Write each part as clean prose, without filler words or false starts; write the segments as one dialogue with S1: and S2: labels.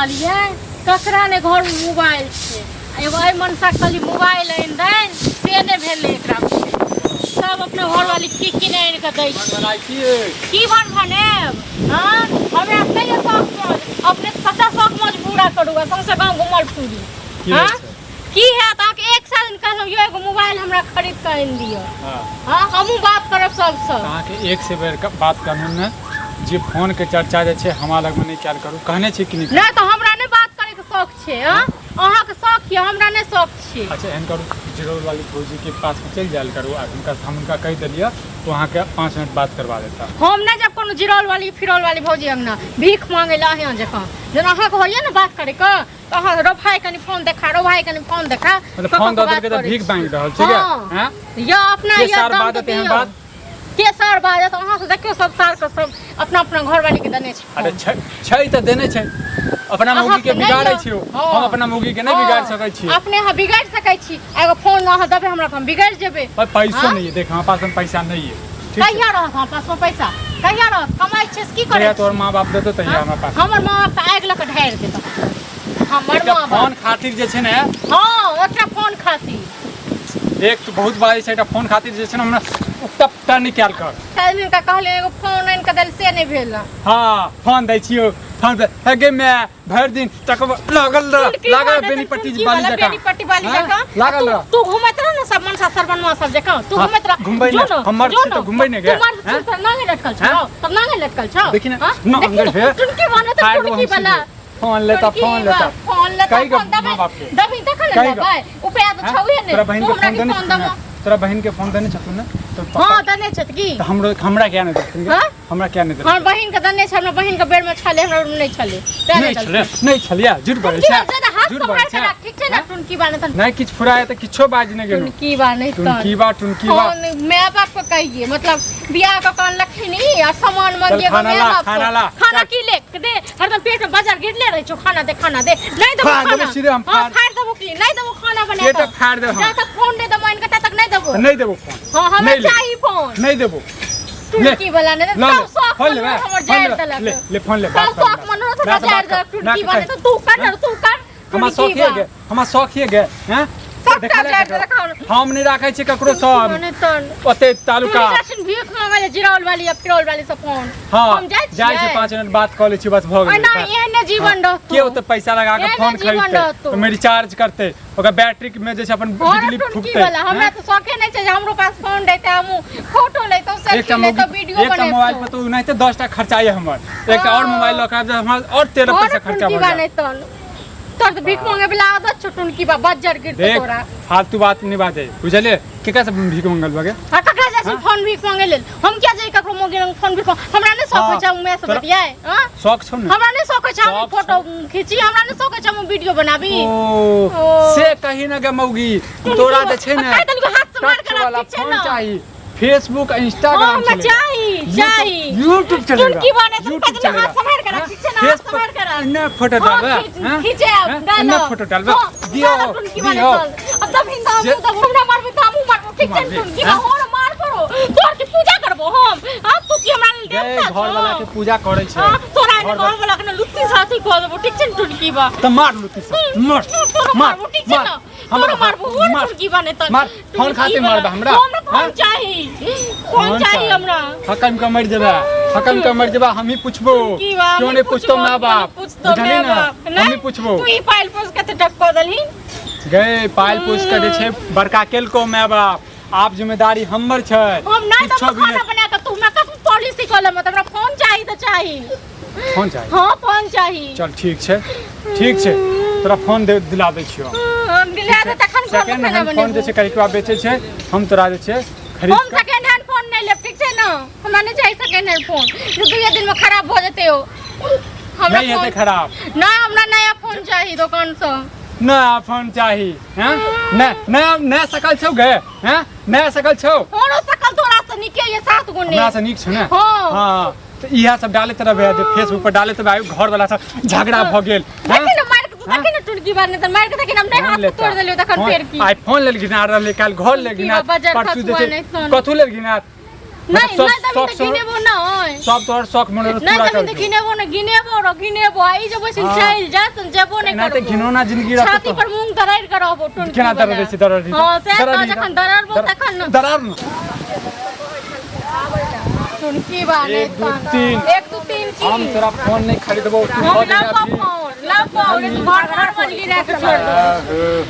S1: कहलियै ककरा ने घर में मोबाइल छै आ एगो एहि मनसा कहली मोबाइल आनि दैन से नहि भेलै एकरा सब अपना घरवाली की की नहि आनि कऽ दै छै। की भन भनेब हँ हमरा तैयो शौक मौज अपने सबटा शौक मौज पूरा करू आ सौंसे गाँव घुमल फिरू।
S2: की
S1: हँ
S2: होइ छै?
S1: की हैत अहाँके एक साल दिन कहलहुँ यौ एगो मोबाइल हमरा खरीद कऽ आनि दिअ।
S2: हाँ।
S1: हँ हमहूँ बात करब सबसँ।
S2: अहाँके एक से बेर बात कहलहुँ ने जे फोनके चर्चा जे छै हमरा लगमे नहि कयल करू, कहने छी कि नहि?
S1: नहि तऽ हमरा नहि बात करैके शौक छै। हँ अहाँके शौक यऽ, हमरा नहि शौक छै।
S2: अच्छा एहन करू, जिरौल वाली भौजीके पासमे चलि जायल करू आ हुनका हम हुनका कहि देलियै तो अहाँके 5 मिनट बात करवा देता।
S1: हम नहि जायब कोनो जिरौल वाली फिरौल वाली भौजी अंगना भीख मांगे लए अहाँ जकाँ, जेना अहाँके होइए ने बात करैके तऽ अहाँ रो भाइ कनि फोन देखा, रो भाइ कनि फोन देखा।
S2: मतलब फोन दऽ देलकै तऽ भीख मांगि रहल छै।
S1: हाँ।
S2: हैं?
S1: या अपना
S2: के
S1: या
S2: सार
S1: दाम
S2: बाजत
S1: तऽ
S2: एहन
S1: दियौ।
S2: बात?
S1: के सार बाजत? अहाँ से देखियौ सब सार के सब अपना अपना घरवाली के देने छै।
S2: अरे छै, छै तऽ देने छै, अपना
S1: अहाँ
S2: मौगी के
S1: तऽ नहि
S2: बिगाड़ै
S1: यऽ।
S2: छियौ।
S1: हाँ।
S2: हम अपना मौगी के नहि
S1: हाँ।
S2: बिगाड़ सकै छियै।
S1: अपने अहाँ बिगाड़ि सकै छी, एगो फोन अहाँ देबै हमरा तऽ हम बिगाड़ि जेबै।
S2: पर पैसो
S1: हाँ?
S2: नहीं है, देख हमरा पास में पैसा नहीं है। ठीक छै?
S1: कहिया रहत हमरा पास में पैसा? कहिया रहत? कमाइ छियै से की करै
S2: जहिया तोहर
S1: छी?
S2: माँ बाप देतौ तहिया
S1: हाँ?
S2: हमरा पास।
S1: हमर माँ बाप तऽ आगि लऽ कऽ ढारि देत हमर
S2: एकटा
S1: माँ बाप।
S2: फोन खातिर जे छै ने।
S1: हाँ एकटा फोन खातिर।
S2: देख तू बहुत बाजै छै, एकटा फोन खातिर जे छै ने हमरा उकटा पुकटा नहि कयल कर।
S1: काल्हि हुनका कहलियै एगो फोन आनि कऽ देल से नहि भेल।
S2: हाँ फोन दै छियौ, फोन दे हे गे माय, भरि दिन तक लागल रह,
S1: टुनकी
S2: लागल
S1: वाला
S2: बेनीपट्टी
S1: टुनकी
S2: वाली
S1: वाला,
S2: जकाँ।
S1: बेनीपट्टी वाली
S2: हाँ?
S1: जकाँ।
S2: लागल
S1: तू-
S2: रह।
S1: तू घुमैत रह ने सब मनसा सरबनुआ सब जकाँ, तू
S2: हाँ,
S1: घुमैत रह।
S2: घुमबै
S1: जो
S2: ने,
S1: ने,
S2: हमर
S1: जो
S2: छी
S1: ने,
S2: तऽ घुमबै ने गे,
S1: तू मर्द
S2: हैं?
S1: छी तऽ नांगे लटकल छौ,
S2: हैं?
S1: तब नांगे लटकल छौ।
S2: देखी ने,
S1: हाँ?
S2: नांगे
S1: देखी ने,
S2: हे।
S1: टुनकी वाला तऽ
S2: फाड़ देबो
S1: टुनकी
S2: हम
S1: वाला।
S2: सीधे। फोन लेता,
S1: टुनकी
S2: फोन लेता।
S1: वाला, फोन लेता,
S2: कही ग
S1: फोन दबे,
S2: माँ बाप के।
S1: दबही तखन ने
S2: कही ग।
S1: लेबै। उपाय तऽ
S2: हैं?
S1: छौहे ने।
S2: तोरा बहिन
S1: तू
S2: के
S1: हमरा
S2: फोन
S1: की
S2: देने
S1: फोन
S2: छथुन ने?
S1: देबो?
S2: तोरा बहिन के फोन देने छथुन ने? तोर पापा?
S1: हाँ, देने छथि की?
S2: तऽ हमरो हमरा किया नहि देलखिन गे?
S1: हाँ?
S2: हमरा किया नहि देलखिन?
S1: हमर बहिन के देने छै, हमरा बहिन के बेर में छलै, हमरा रूम नहि छलै, तें
S2: नहि
S1: देलखिन।
S2: छलै, नहि छलियै, झूठ बजै
S1: टुनकी
S2: छै,
S1: वाला ज्यादा हाथ
S2: झूठ
S1: सम्हारि
S2: बजै
S1: के
S2: छै।
S1: राख, ठीक छै ने? टुनकी वाला तऽ
S2: नहि किछु फुराय तऽ किछो बाजि नहि गेलहुँ।
S1: टुनकी बा नहि तऽ
S2: टुनकी बा, टुनकी बा।
S1: फोन my बाप के कहिए, मतलब बियाह के कान लखिन आ सामान मंगिए
S2: चल, खाना
S1: my
S2: ला,
S1: बाप
S2: खाना
S1: के।
S2: ला।
S1: खाना
S2: चल।
S1: की ले के दे, हरदम पेट में बाजार गिरले रहै छौ, खाना दे, खाना दे। नहीं देबो
S2: फाड़ देबो
S1: खाना।
S2: सीधे हम,
S1: हाँ,
S2: फाड़।
S1: फाड़ देबो की? नहीं देबो खाना बना
S2: पेट
S1: कऽ।
S2: फाड़ देबो हम।
S1: जा तक फोन नहीं देबो इनका, तब तक नहीं देबो।
S2: नहि देबो फोन।
S1: हाँ, हमरा
S2: नहि लेबो।
S1: चाही फोन।
S2: नहि देबो।
S1: टुनकी वाला नहीं
S2: ल
S1: सब
S2: ले,
S1: शौक
S2: फोन ले,
S1: मनोरथ हमर
S2: फोन
S1: जारि
S2: ले,
S1: देलक।
S2: ले, ले, फोन ले,
S1: सब
S2: बात कर,
S1: शौक
S2: बात।
S1: मनोरथ
S2: माय
S1: हमर
S2: से
S1: जारि
S2: बात कर,
S1: देलक।
S2: माय
S1: टुनकी
S2: के
S1: वाला
S2: कहि।
S1: तऽ तू कर ने, तू कर।
S2: हमरा
S1: टुनकी
S2: शौक ये
S1: बा।
S2: गे, हमरा शौक ये गे, हैं?
S1: सबटा
S2: देखा ले
S1: जारि
S2: ककरो।
S1: देलक हमर।
S2: हम नहि राखै छी ककरो सब।
S1: मने तन।
S2: ओते तालुका।
S1: तू जाछिन भीख मांगै ले जिरौल वाली या फिरौल वाली से फोन।
S2: हाँ,
S1: हम जाइ छियै।
S2: जाइ छी, 5 मिनट बात कऽ लै छी, बस भऽ गेलै।
S1: एना
S2: बस।
S1: एहने जीवन
S2: हाँ,
S1: रहतौ।
S2: के ओते पैसा लगा के
S1: एहने
S2: फोन
S1: जीवन
S2: खरीदतै,
S1: रहतौ।
S2: ओहिमे रिचार्ज करतै, ओकर बैटरी में जे छै अपन
S1: घर
S2: बिजली
S1: टुनकी
S2: फूकतै।
S1: वाला, हमरा
S2: हैं?
S1: तऽ शौके नहि छै जे हमरो पास फोन रहितै, हमहूँ फोटो लैतहुँ,
S2: एकटा
S1: सेल्फी लैतहुँ,
S2: मोगी-
S1: वीडियो
S2: एकटा मोबाइल पर
S1: बनैतहुँ।
S2: तऽ ओनाहिते 10 टा खर्चा यऽ हमर, एकटा आओर मोबाइल लऽ कऽ आबि जायब, हमरा आओर 13
S1: घर
S2: पैसा खर्चा
S1: टुनकी
S2: भऽ
S1: बा
S2: जायत।
S1: नहि तहन। तोर तऽ भीख मांगे वाला आदत छौ टुनकी बा, बज्जर गिरतौ
S2: देख
S1: तोरा।
S2: फालतू बात नहीं बाजे, बुझलिए? केकरा से भीख मंगल बगे?
S1: हाँ, ककरा जाइ छी
S2: हाँ?
S1: फोन भीख मांगे लेल? हम किया जाइ ककरो मोगी लग फोन भीख मांगे? हमरा नहि शौक
S2: हाँ,
S1: होइ छै हम माय से
S2: तोरा-
S1: बतियाए, हाँ?
S2: शौक छौ ने?
S1: हमरा नहि शौक होइ छै हम
S2: शौक
S1: फोटो खींची, हमरा नहि शौक होइ छै हम वीडियो बनाबी।
S2: ओ,
S1: ओ।
S2: से कही ना गे मौगी, तोरा जे छै ने
S1: कहि देलको हाथ से मार
S2: टच
S1: के राख,
S2: वाला
S1: ठीक छै
S2: फोन
S1: ने?
S2: चाही, फेसबुक इंस्टाग्राम
S1: हाँ, हमरा
S2: चलेगा।
S1: चाही, चाही।
S2: यूट्यूब चलेगा।
S1: टुनकी बने तो
S2: यूट्यूब
S1: कहि देलको हाथ
S2: चलेगा।
S1: सम्हार के राख,
S2: हाँ?
S1: ठीक छै ने? हाथ
S2: फेसबुक
S1: सम्हार के राख।
S2: एन्ने फोटो
S1: हाँ,
S2: डालबे, हाँ?
S1: खींचे अब,
S2: हाँ?
S1: डालो।
S2: एन्ने फोटो डालबे।
S1: हाँ,
S2: दियो,
S1: डालो टुनकी बने
S2: दियो।
S1: चल। अब तब हिंदा
S2: जे-
S1: हम तब हमरा मारबे तऽ हमहूँ मारबो, ठीक छै ने?
S2: मारबे,
S1: टुनकी
S2: हाँ?
S1: बा, और मार पड़ो। तोहर के पूजा करबो हम। हाँ, तू की हमरा लेल
S2: गए,
S1: देवता
S2: घर वाला
S1: छौ?
S2: के पूजा करै छै।
S1: हाँ, तोरा एने
S2: घर
S1: घर वाला के ने लुत्ती साथी कऽ देबो, ठीक छै ने टुनकी बा?
S2: तऽ मार लुत्ती से, मार,
S1: तोरो
S2: मार,
S1: मारबो, ठीक छै
S2: मार।
S1: ने?
S2: हमरा
S1: तोरो मारबो, और
S2: मार।
S1: टुनकी बा ने तन।
S2: मार, फोन
S1: टुनकी
S2: खातिर
S1: बा।
S2: मारबे हमरा?
S1: हमरा फोन
S2: हाँ?
S1: चाही, फोन चाही हमरा।
S2: हकम के मरि जेबे, हकम के मरि जेबे, हमही पुछबो।
S1: की बा,
S2: क्यों नहीं पूछतो माय बाप?
S1: पूछतो
S2: बुझलही
S1: माय
S2: ने?
S1: बाप,
S2: हमही
S1: नहीं?
S2: पुछबो।
S1: तू ई पाइल पोस के टक कऽ देलही।
S2: गए, पाइल पोस के जे छै बड़का केलको माय बाप, आब जिम्मेदारी हमर छै।
S1: हम नहीं
S2: किछो
S1: देबो
S2: भी
S1: खाना
S2: नहि।
S1: बना के, तू हमरा कतबो पॉलिसी कऽ लेमे तऽ हमरा फोन चाही तऽ चाही।
S2: फोन चाही?
S1: हाँ, फोन चाही।
S2: चल ठीक छै, ठीक छै, तोरा फोन दे दिला दै छियौ।
S1: हम दिला दे तखन घर में
S2: सेकेंड
S1: खाना
S2: हैंड फोन जे
S1: बनेबो।
S2: छै करिकवा बेचै छै, हम तोरा जे छै खरीद
S1: हम
S2: कऽ-
S1: सेकेंड हैंड फोन नहीं लेब, ठीक छै ने? हमरा नहीं चाही सेकेंड हैंड फोन जे दुइये दिन में खराब भऽ जेतै ओ। हमरा
S2: नहि हेतै
S1: फोन-
S2: खराब।
S1: नहीं, हमरा नया फोन चाही दोकान सँ।
S2: नया फोन चाही, हैं? नया, नया, नया सकल छौ गे, हैं? नया सकल छौ?
S1: हमरो सकल तोरा सँ नीके ये 7 गुने।
S2: हमरा सँ नीक छौ ने?
S1: हाँ।
S2: हाँ, तऽ इएह सब डालैत रहबै जे फेसबुक पर डालैत रहबै, घर वाला सब झगड़ा भऽ गेल, हैं?
S1: देखी ने मारि के, तू
S2: हैं?
S1: देखी ने टुनकी बार, नहि तऽ मारि के देखी ने, हम नहि
S2: फोन
S1: हाथ
S2: लेता।
S1: तोड़ि देलियौ तखन
S2: फोन-
S1: फेर की?
S2: आइ फोन लेल घिना रहलै, काल्हि घर लेल
S1: टुनकी
S2: घिना,
S1: बा, बजर
S2: परसू जे
S1: खसुआ
S2: छै
S1: नहि तहन।
S2: कथू लेल घिना?
S1: नहीं
S2: सब
S1: नहीं तभी
S2: शौक
S1: तऽ
S2: सब
S1: गिनेबो नहीं
S2: सब तोहर शौक मनोरथ
S1: नहीं
S2: पूरा
S1: तभी
S2: कर
S1: तऽ
S2: दो
S1: गिनेबो नहीं गिनेबो रो गिनेबो आ ई जे बैसिन
S2: हाँ।
S1: चलि जात जेबो नहीं
S2: एना तऽ
S1: करबो
S2: घिनौना जिंदगी रहतौ
S1: छाती पर मूंग दरड़ि के रहबो टुनकी
S2: केना
S1: वाला।
S2: दरड़ दै छै दरड़ दी
S1: हाँ से तऽ जखन दरड़बो तखन ने
S2: दरड़ न
S1: टुनकी बा नहीं
S2: एक, दू, तीन।
S1: एक दू तीन की
S2: हम तोरा फोन नहीं खरीदबो तू
S1: हम
S2: भऽ जेबे
S1: लबो
S2: अभी
S1: फोन लबो नहीं तो घर घर मजली रह के छोड़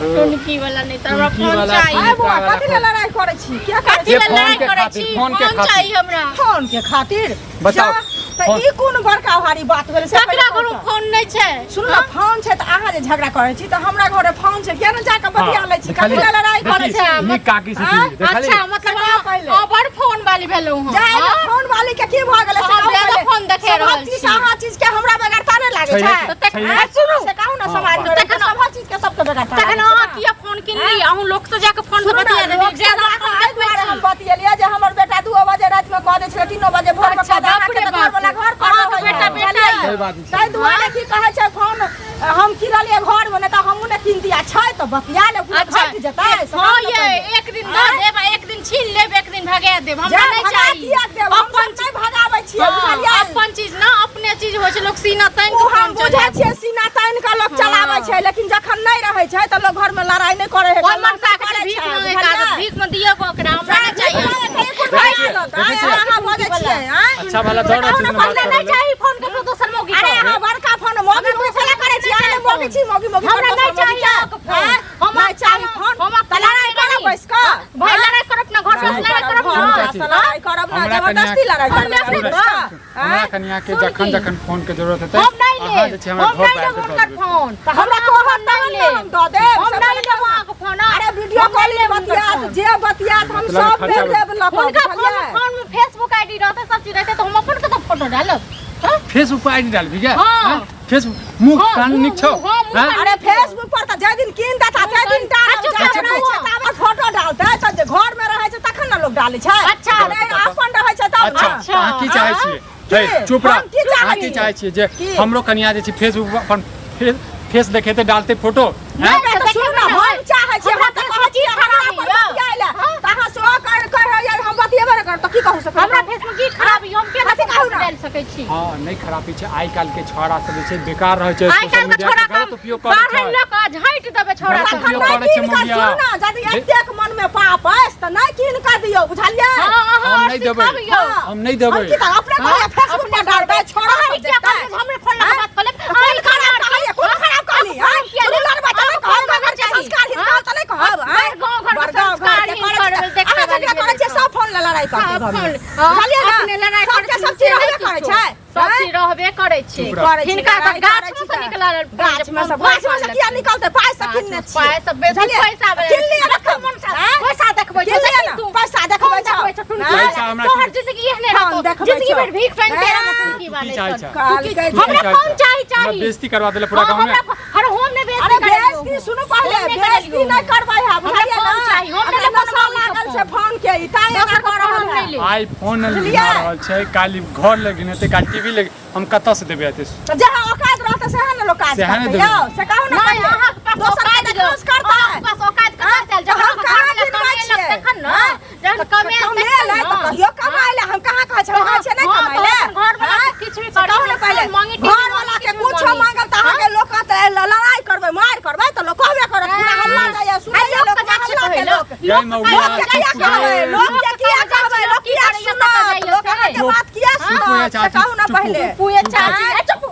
S1: दो टुनकी वाला नहीं तो हमरा
S2: टुनकी
S1: फोन
S2: वाला
S1: चाहिए
S3: आय बौआ कथी लए लड़ाई करै छी किया करै
S1: कथी
S3: छी
S1: लए
S2: फोन
S1: लड़ाई
S2: के
S1: करै
S2: खातिर,
S1: छी
S2: फोन के
S1: फोन
S2: खातिर।
S1: चाहिए हमरा
S3: फोन के खातिर
S2: बताओ,
S3: जा, तऽ
S2: फोन-
S3: ई कोन बड़का भारी बात भेलै से
S1: ककरा
S3: पहिले
S1: घरमे
S3: कहू तऽ।
S1: फोन नहि छै
S3: सुनू ने फोन छै तऽ अहाँ जे झगड़ा करै छी तऽ हमरा घरे फोन छै किया ने जाके बतिया लै छी कथी लए लड़ाई करै
S2: देखी,
S3: छी
S2: नीक काकी से
S3: आँय?
S2: की देखली
S1: अच्छा मतलब
S3: से कहाँ पहिले?
S1: अहाँ बड़ फोन वाली भेलहुँ हँ
S3: जाए ने
S1: हाँ?
S3: फोन वाली के की भऽ गेलै से
S1: अहाँ
S3: कहू
S1: बेगर
S3: पहिले।
S1: फोन देखे
S3: सभक
S1: रहल
S3: चीज
S1: छी।
S3: अहाँ चीज के हमरा बेगरता नहि लागै
S2: छैहे
S3: छै
S1: तऽ तखन
S2: छैहे।
S3: सुनू से कहू ने
S2: हाँ,
S3: समाज
S2: हाँ।
S3: मे रहि के
S1: तखन-
S3: सभक चीज के सबके बेगरता
S1: तखन
S3: लागै छै
S1: अहाँ
S3: ने।
S1: किया फोन किनली अहूँ लोक से जाके फोन से
S3: सुनू ने,
S1: बतिया
S3: लोक
S1: लेली
S3: से
S1: ज्यादा
S3: जाके
S1: फोन
S3: एहि
S1: देखबै
S3: दुआरे हम
S1: छी
S3: बतियेलियै जे हमर बेटा 2 बजे रातिमे कऽ दै छलै 3 बजे भोरमे
S1: अच्छा,
S3: कऽ दै
S1: बाप रे
S3: अहाँके तऽ
S1: बाप।
S3: घरवला घर पर
S1: अहाँके
S3: रहै
S1: बेटा
S3: है,
S1: बेटा
S3: बुझलियै?
S2: सही बात छै।
S3: ताहि दुआरे की कहै छै फोन हम किनलियै घरमे नहि तऽ हमहूँ नहि किनतियै छै तऽ बतिया ले पूरा
S1: अच्छा
S3: घटि जेतै से
S1: हाँ
S3: कहू ने
S1: ये
S3: पहिले।
S1: एक दिन दऽ देब आ एक दिन छीन लेब एक दिन भगा देब हमरा
S3: जा
S1: नहि
S3: भगा
S1: चाही
S3: किएक देब हम
S1: अपन
S3: सब नहि भगाबै छियै
S1: हाँ,
S3: बुझलियै
S1: अपन चीज ना अपने चीज होइ छै लोक सीना तानि
S3: ओ
S1: के
S3: हम
S1: फोन
S3: बुझै
S1: चलाबै
S3: छियै सीना तानि कऽ लोक चलाबै
S1: हाँ।
S3: छै लेकिन जखन नहि रहै छै तऽ लोक घरमे लड़ाइ नहि करै है
S1: ओहि मनसा के छै, भीख मांगे के आदत भीख में दियौ ओकरा हमरा नहि चाहिए
S2: देखै छियै? अच्छा भला दौड़
S1: बताउ ने हमरा नहि चाही फोन ककरो दोसर मौगी
S3: अरे
S1: के।
S3: अहाँ बड़का फोन मौगी पूछला करै छी अहाँ मौगी छी मौगी मौगी
S1: हमरा नहि चाही अहाँके फोन। हम
S3: नहि चाही फोन
S1: हम
S3: तऽ लड़ाइ करब बैस कऽ
S1: भाई लड़ाई करब अपना घर पर लड़ाई करब
S2: सुनू
S1: ना
S2: चाची।
S3: लड़ाई करब ना
S2: हमरा
S3: जबरदस्ती लड़ाई
S1: हम
S3: करब
S1: अपने
S3: बैस कऽ
S2: हमरा कनिया के
S1: सुन
S2: जखन
S1: की?
S2: जखन फोन के जरूरत हेतै
S1: हम नहि
S2: अहाँ
S1: लेब
S2: जे छै हमरा
S1: हम
S2: घर
S1: नहि
S2: पर आबि
S1: लेब
S2: कऽ
S1: हुनकर
S2: दऽ देबै
S1: फोन
S3: तऽ हमरा कहत
S1: नहि
S3: तहन ने
S1: लेब
S3: हम दऽ देब
S1: हम
S3: से
S1: नहि
S3: पहिले
S1: लेब अहाँके फोन
S3: अरे वीडियो
S1: हम नहि
S3: कॉलिंग
S1: लेब हुनकर
S3: बतियात
S1: फोन।
S3: जे बतियात हम
S2: मतलब
S3: सब
S2: खर्चा
S3: भेज देब लऽ कऽ
S1: हुनका फोन
S3: बुझलियै
S1: फोन में फेसबुक आईडी रहतै सब चीज रहतै तऽ हम अपन कतऽ फोटो डालब हाँ?
S2: फेसबुक पर आईडी डालबी गे
S1: हाँ।
S2: हाँ? फेसबुक मुँह
S1: हाँ,
S2: कान
S1: मुँह-
S2: नीक छौ
S1: हाँ, मुँह
S2: हाँ?
S1: कान
S3: अरे फेसबुक पर तऽ जाहि दिन कीन देता ताहि दिन डालब
S1: अच्छा,
S3: जाहि
S1: अच्छा,
S3: रहै छै ताबे फोटो डालतै तऽ जे घर मे रहै छै तखन ने लोक डालै छै
S1: अच्छा।
S3: नहि अपन रहै छै तब
S2: अच्छा
S3: ने
S1: अच्छा।
S2: तऽ अहाँ की चाहै छियै
S3: की?
S2: हे चुप रह
S3: हम की चाहै
S2: अहाँ की
S3: छियै?
S2: चाहै छियै जे
S3: की?
S2: हमरो कनिया जे छै फेसबुक पर अपन फेस फेस देखेतै डालतै फोटो
S3: नहि
S2: हैं?
S3: तऽ सुनू ने हम चाहै छियै हम तऽ कहै छियै हमरा
S1: खराबी
S3: अपन
S1: यऽ।
S3: बतियाइ लए तऽ अहाँ सेहो कर कहै हम बतियेबे नहि करब तऽ की कहू से
S1: हमरा फेसबुक की खराबी हम केना
S3: कथी कहू ने?
S1: डालि सकै छी
S2: हँ नहि खराबी छै आइ काल्हि के छौड़ा सब जे छै बेकार रहै छै
S1: आइ
S2: सोशल
S1: काल्हि के
S2: मीडिया
S1: छोड़ा
S2: के गलत उपयोग करै
S1: बाहर
S2: छै
S1: लऽ कऽ झाँटि देबै छोड़ा
S2: गलत
S1: सब
S2: उपयोग
S3: तखन
S2: करै
S3: नहि
S2: छै
S3: कीन कऽ
S2: मौगिया।
S3: सुनू ने यदि एतेक मनमे पाप अछि तऽ नहि कीन कऽ दियौ बुझलियै
S1: हँ अहाँ
S2: हम नहि देबै।
S1: सिखाबियौ
S2: हम नहि देबै
S3: हम की करब? अपने कहलियै फेसबुक पर डालबै छोड़ा
S1: अहाँ
S3: सब
S1: किया
S3: देखतै।
S1: कहलियै जे हमरे फोन लगा बात कऽ लेब
S3: कोन
S1: अहाँ
S3: खराब कहलियै कोन खराब कहली आँय?
S1: किया
S3: दुनू लड़बै तऽ नहि कहब गाँव घरके
S1: चाही।
S3: संस्कार हिनकर तऽ नहि कहब आँय?
S1: गाँव घरके
S3: बड़ गाँव
S1: संस्कार
S3: घरके
S1: हिनकर
S3: करै छी तऽ-
S1: देखै
S3: अहाँ
S1: वाली
S3: जकरा करै छियै
S1: भेलै
S3: सब फोन लए लड़ाइ करतै
S1: सब
S3: घरमे।
S1: फोन हँ,
S3: बुझलियै ने?
S1: अपने लड़ाइ
S3: सबके
S1: करै
S3: सब
S1: छी
S3: चीज
S1: से
S3: रहबे
S1: नहि
S3: करै
S1: किछो।
S3: छै
S1: सब
S3: आँय?
S1: चीज रहबे करै छै
S2: चुप रह।
S3: करै छी,
S1: हिनका तऽ
S3: लड़ाइ
S1: गाछ
S3: करै
S1: में
S3: छी
S1: से
S3: तऽ।
S1: निकलल
S3: गाछ में से गाछ में से किया निकलतै पाइ से किनने छियै
S1: पाइ से बेसी
S3: बुझलियै?
S1: पैसा वाला।
S3: किन लिअ
S1: देखो
S3: रखम
S1: मन से
S3: आँय?
S1: पैसा देखबै
S3: किन
S1: छौ,
S3: लिअ
S1: देखी
S3: ने,
S1: तू।
S3: पैसा देखबै
S1: फोन
S3: छौ।
S1: देखबै छौ, टुनकी
S3: आँय?
S1: वाला।
S2: पैसा हमरा
S1: तोहर
S2: की-
S1: जिंदगी एहने
S3: फोन
S1: रहतौ
S3: देखबै
S1: जिंदगी
S3: छौ।
S1: भरि भीख मांगिते
S3: आँय?
S1: रहबै टुनकी
S2: की
S1: वाले
S2: चाहै
S1: सन।
S2: छै?
S3: कहलकै
S2: तू की
S1: हमरा
S2: चाहै
S1: फोन
S2: छै?
S1: चाही
S2: हमरा
S1: चाही
S2: बेइज्जती करवा देले पूरा
S1: हाँ,
S2: गाँव में
S1: हमरा हर हम ने
S3: अरे
S1: बेइज्जती करेलियौ
S3: बेइज्जती सुनू पहिले
S1: हम नहि
S3: बेइज्जती
S1: करेलियौ।
S3: नहि करबै है बुझलियै
S1: हमरा
S3: ना
S1: फोन चाही, हम
S3: अगर
S1: नहि लेब
S3: नशा
S1: कोनो
S3: लागल
S1: मौगी
S3: छै फोन के ई ताहि एना
S1: दोसर
S3: कऽ
S1: के
S3: रहल
S1: फोन
S3: है
S1: नहि लेब।
S2: आई फोन
S3: बुझलियै?
S2: गिना रहल छै काल्हि घर लग गिनेतै काल्हि टीवी लग हम कतऽ से देबै एते
S3: तऽ जहाँ औकात रहतै सएह ने लोक काज
S2: सएह ने
S3: करतै
S2: देबै।
S3: यौ से कहू ने
S1: नहि
S3: पहिले।
S1: अहाँके पास
S3: दोसर के
S1: औकात
S3: देखौंस
S1: यऽ।
S3: करतै
S1: अहाँके पास औकात कतऽ से आयल?
S3: तऽ
S1: जखन
S3: हम
S1: अहाँ
S3: कहाँ
S1: घर
S3: गिनबै
S1: कमेलक
S3: छियै?
S1: तखन ने
S3: आँय?
S1: जहन
S3: तऽ
S1: कमेल
S3: कमेलै
S1: तखन
S3: तऽ
S1: ने।
S3: कहियो कमाइ ले हम कहाँ कहै छियै हम कहै छियै नहि
S1: हाँ,
S3: कमाइ
S1: तऽ
S3: ले
S1: अपन घरवला के
S3: आँय?
S1: किछु भी
S3: से कहू ने
S1: करी,
S3: पहिले
S1: फोन मांगी, टीवी
S3: घरवला के
S1: मांगी, किछु
S3: कुछो
S1: मांगी।
S3: मांगब तऽ अहाँके लोक कहतै लड़ाई करबै मारि करबै तऽ लोक कहबे करत पूरा हल्ला जाइए
S1: आ
S3: सुनैए
S1: लोक
S3: लोक
S1: के जाइ छै
S3: हल्ला के
S1: कहै
S3: लोक
S1: लए।
S2: जय मौगिया
S3: लोक के किया
S2: चुप
S3: कहबै
S2: रे।
S3: लोक के किया कहबै लोक किया सुनत लोक अहाँके बात किया
S2: चुप हो जा
S3: सुनत से
S2: चाची,
S3: कहू ने
S2: चुप हो।
S3: पहिले
S1: पुए चाची ए, चुप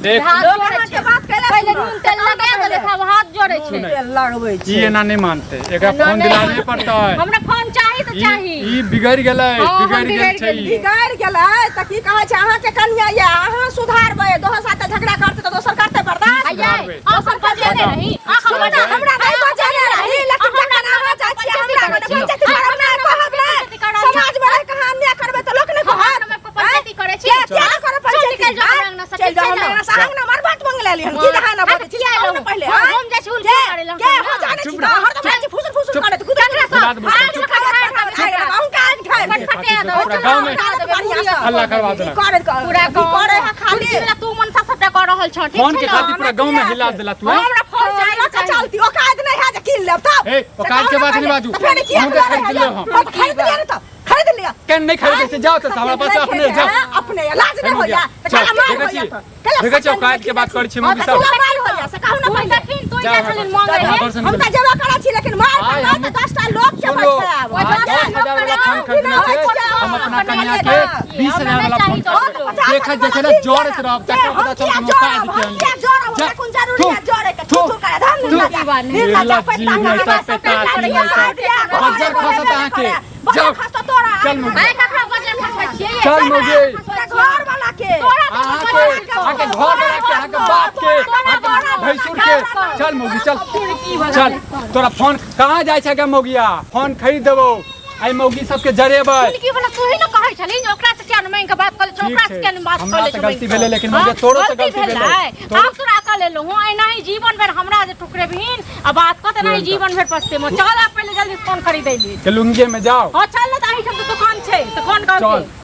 S2: देख
S1: हाथ
S3: लोक
S1: जोड़ै
S3: अहाँके
S1: छै।
S3: बात कैला
S1: पहिले
S3: सुनत
S1: नून तेल लगा देलक आब हाथ जोड़ै छै
S2: सुनै।
S3: तेल लगबै
S2: ई
S3: छै
S2: एना नहि मानतै एकरा
S1: एना
S2: फोन
S1: नहि
S2: दिलाबे
S1: मानतै।
S2: पड़तै
S1: हमरा फोन चाही तऽ
S2: ई
S1: चाही
S2: ई बिगड़ि गेलै
S1: हाँ, हम
S2: बिगड़ि गेल
S1: बिगड़ि
S2: छै ई।
S1: गेलियै।
S3: बिगड़ि गेलै तऽ की कहै छै अहाँके कनिया ये अहाँ सुधारबै दोसर साथे झगड़ा करतै तऽ दोसर करतै बर्दाश्त
S1: आइये अहाँ बजेने रही अहाँ
S3: सुनू ने हमरा नहि बजेने रही लेकिन जखन अहाँ जाइ छियै हमरा मने पंचायती करब नहि कहब नहि समाज मे रहि कऽ अहाँ अन्याय करबै तऽ लोक नहि कहत
S1: पंचायती करै छी
S3: के किया नहि करब
S1: चल
S3: पंचायती
S1: निकलि जाउ हमरा अंगना से,
S3: चलि
S1: ठीक
S3: जाउ
S1: छै
S3: हमरा
S1: ने?
S3: अंगना से अहाँ अंगना मार बात मांगि लेली हन की अहाँ ना बजै छी
S1: किया
S3: कहू ने
S1: एलहुँ?
S3: पहिले
S1: हम
S3: आँय?
S1: हम जाइ छी उल्टी
S3: के
S1: मारै लए
S3: के
S1: हम
S3: हो जाने छी
S2: चुप
S3: तऽ
S2: रह,
S3: हरदम जाइ छी फुसुर फुसुर करैत गुदर
S1: ककरा
S2: बुला देबै,
S1: आग
S2: चुप।
S3: अहूँके आगि ढारि देब।
S1: फटफटे दो
S2: पूरा गाँव में हल्ला करवा देलक।
S3: करे
S1: पूरा गाँव
S3: करे है खाली
S1: पूरा तू मनसा सबटा कऽ रहल छह ठीक
S2: फोन
S1: छै
S2: के
S1: ने
S2: खातिर पूरा गाँव में हिला देला तू हैं?
S1: हमरा फोन चाही
S3: लऽ कऽ चलती औकात नहि है जे कीन लेब तब
S2: ए, औकात के बात नहि बाजू।
S3: तऽ फेर किया
S2: अहूँके खरीद लेब हम।
S3: खरीद लिअ ने तब खरीद लिअ।
S2: केन नहि खरीदै छै जाउ तऽ हमरा पास अपने जाउ।
S3: अपने लाज नहि होइया तऽ
S2: चल,
S3: काला मार
S2: देखै
S3: होइया
S2: छी।
S3: तऽ। काला
S2: देखै छी,
S3: सटन
S2: औकात के बात करै छी, मौगी
S3: हँ,
S2: सब।
S3: तऽ तोरा मार होइया से कहू ना
S1: तू
S3: पहिले।
S1: देखिन तू
S2: जा,
S1: जा छलिन मांगे
S2: जा,
S1: हे
S2: घर से
S3: हम
S2: निकल।
S3: तऽ जेबे करै छी लेकिन मार
S2: आइ
S3: करबै
S2: हम-
S3: तऽ 10टा लोक के
S2: सुनो,
S3: बैठायब।
S2: आइ
S1: दस
S2: 10,000 वाला फोन खरीदने छै हम अपना कन्या के 20,000 वाला फोन
S3: पचास
S2: देखै
S3: हजार
S2: देखै
S3: वाला
S2: ले जड़ैत रहब तकर
S3: हम
S2: पता चलत
S3: किया
S2: हम
S3: जड़ब,
S2: औकात
S3: हम
S2: के
S3: किया जड़ब,
S2: जा,
S3: हमरा कोन जरूरी
S2: थू,
S3: है जड़े के?
S2: थू,
S3: थू, थू करे, धम
S2: थू।
S3: निर्लज्जा, निर्लज्जा,
S2: निर्लज्जी,
S3: पैता
S2: नेता,
S3: कहाँ
S2: पेता,
S3: पैता,
S2: नेता।
S3: पैता,
S2: बज्जर खसत अहाँके।
S3: बज्जर
S2: जाउ।
S3: खसत तोरा।
S2: चल मुर्गी।
S1: आइ ककरा बजर खसबै छियै
S2: चल मुर्गी।
S3: तोरा घर वाला के।
S1: तोरा तऽ
S2: अहाँके अहाँके घर वाला के अहाँके बाप के अहाँके भैंसुर के चल मौगी चल चल तोरा फोन कहाँ जाइ छै गे मौगिया फोन खरीद देबौ आइ मौगी सबके जरेबै
S1: की वाला तू ही न कहै छलही जे ओकरा से किया न मांगि के बात कऽ लै छै
S2: ठीक
S1: ओकरा से
S2: छै।
S1: किया न बात कऽ
S2: हमरा
S1: लै
S2: से
S1: छै
S2: गलती
S1: मांगि कऽ?
S2: भेलै, लेकिन
S1: हाँ?
S2: मौगिया तोरो से गलती भेलै।
S1: आब तोरा कऽ लेलहुँ हँ एनाही जीवन भरि हमरा जे टुकरेबहीन आ बात कऽ तऽ एनाही जीवन भरि पछतेबो चल आब पहिले जल्दी फोन खरीदै ले
S2: के लुंगे में जाओ
S1: हँ चल ने तऽ एहिठाम तऽ दुकान छै तऽ फोन
S2: चल।
S1: कर